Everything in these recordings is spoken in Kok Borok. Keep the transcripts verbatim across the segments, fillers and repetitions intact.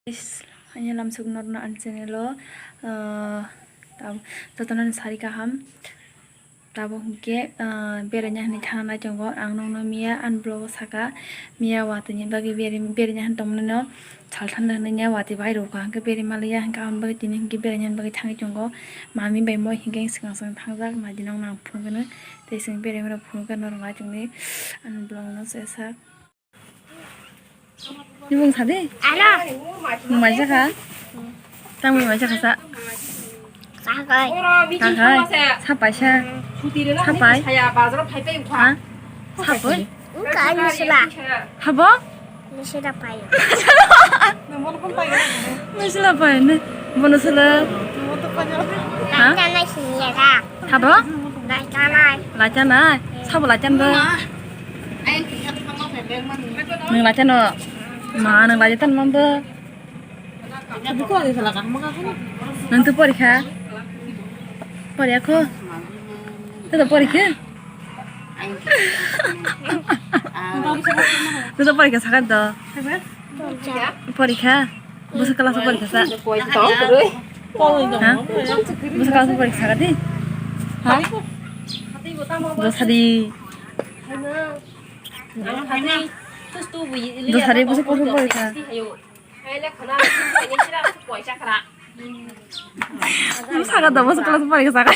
Guys, ani lamsok norno ani channel o, ah, tab-, jotono sari kaham. Tabuk hwnkhe, ah, beraina hinwi thangna nai tongo. Ang nokno miya ani vlog o saka, miya watwi ni bagwi beri-, beraina hinwi tongmani no saltham hinwi watwi bai rwkha, hwnkhe beri maliya, hwnkhe aboni bagwi tini hwnkhe beraina bagwi thangwi tongo. Mami bai moi hwnkhe swkang swkang thangjak, naidi nokno ang phunukgwino, tei chwng beraima rok phunukgwino norok nai tongdi ani vlog no se sak. Nibung sadi? Alo. Nwng mai jakha? Tangwi mai jakha sa? Sakai. Sakai. Sapai sa? Sapai? Ha? Sapai? Wngkha ani sila. Habo? Ani sila pai. Ani sila pai ne? Bono sila? Ha? Tanai sini ya ka? Habo? Lai tanai. Lai tanai? Sabo lai tanai? Nwng lai tano? Ma, nwng lai tano mambo? Nwng to porikha? Poriya kho? To to porikha? To to porikha sakha to? Porikha? Bwswk class o porikha sa? Ha? Bwswk class o porikha sakha di? Ha? Dosadi. Dosari bwswk class o porikha? Bwswk class o porikha sakha?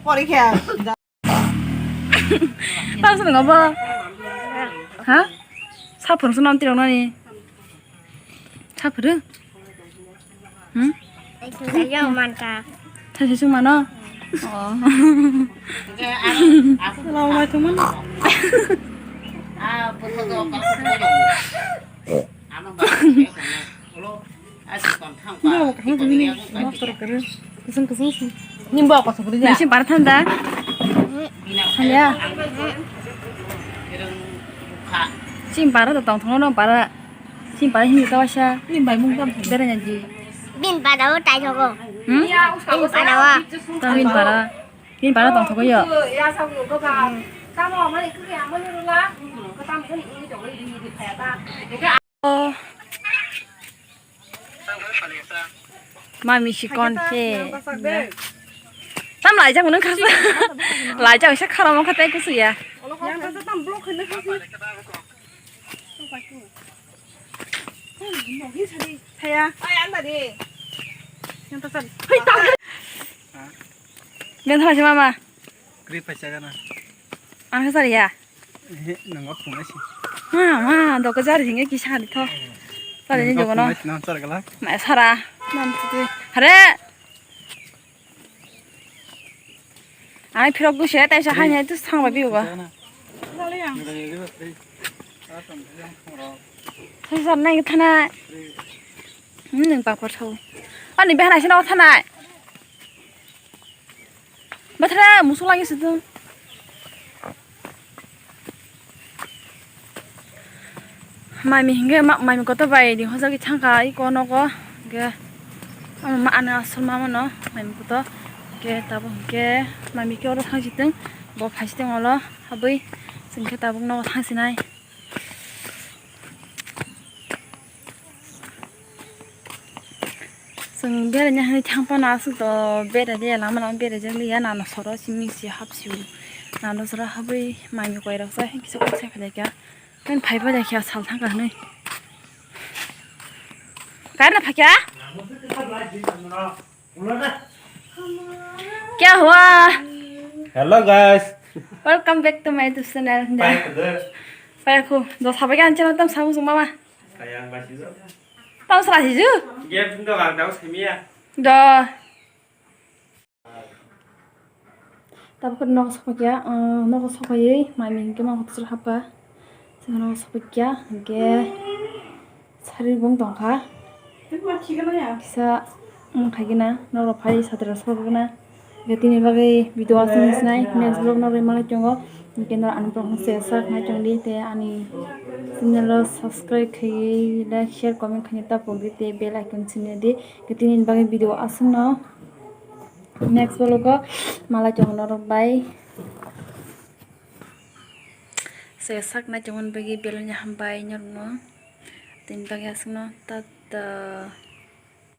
Porikha. Tamo swngo bo? Ha? Saphuru swnam tirok nani. Saphuru? Hmm? Thaisa sung mano? Oh. Lama thumano. Nini bo kothok kwrwi da? Nisi bara thanda? Thanda? Chini bara da tong thongo no bara. Chini bara hindi ta waisa. Nini bai mung tam thanda? Bera nyaji. Bin bara o tai thogo. Hmm? Bin bara o. Tamo bin bara. Bin bara tong thogo yo. Oh. Mami sikon khe. Tam laijak mwnwi khasa. Laijak se kharam kha tei kusu ya. Yang ta sar. Yang ta sar. Yang ta sar mama. Kri paisa gana. Ang sar ya. Ehe, nangma phunai si. Ma, ma, doko jari hinge kisa hadi tho. Sari ni jogono. Phunai si nang sar gala. Ma sara. Nam titi. Hare. Ai phirok guse tai sa hai hai tu sang ba biugo. Sai sar nai thana. Hmm, nang papor thau. Ani behna sino thanai. Bathra musuk lagi situ. Maimi hinge ma-, maimi kotor bai di hojagwi thangkha iko nogo. Ge ama ma ano asol ma mano maimi kotor. Ge tabuk hinge maimi khe oro thangsi tong. Bo phaisi tong olo habwi chwng khe tabuk nogo thangsinai. Chwng beraina hinwi thang phano aswk to bera liya, lama lama berajak liya, nana soro simi si hapsio. Nana soro habwi maimi koirok sa kisa kok sai phailaikha. Nang phai phailaikha sal thangkha hinwi. Karna phakya? Kya hua? Hello guys. Welcome back to my YouTube channel. Pai kudu. Pai aku. Do sabai kan channel tam sabu sung mama. Kaya ang basi jo. Tamo sala siju? Game tungto ang tamo simiya. Do. Tabuk nogo sokpaiya, nogo sokpaiwi maimi hinkhe ma hotel hapkha. Chwng nogo sokpaiya hinkhe sari bung tongkha. Kisa wng khaigena norok phai satra sokgena. Tini bagwi video aswk ni sinai, next vlog no rwmani tongo. Hwnkhe no ani vlog no se sak nai tongdi, tei ani channel o subscribe khaiwi, like, share, comment khaina ta pokdi, tei bell icon sinedi. Tini bagwi video aswk no, next vlog o malai tongo norok bai. Se sak nai tongmani bagwi belai no hambai norok no. Tini bagwi aswk no, tata.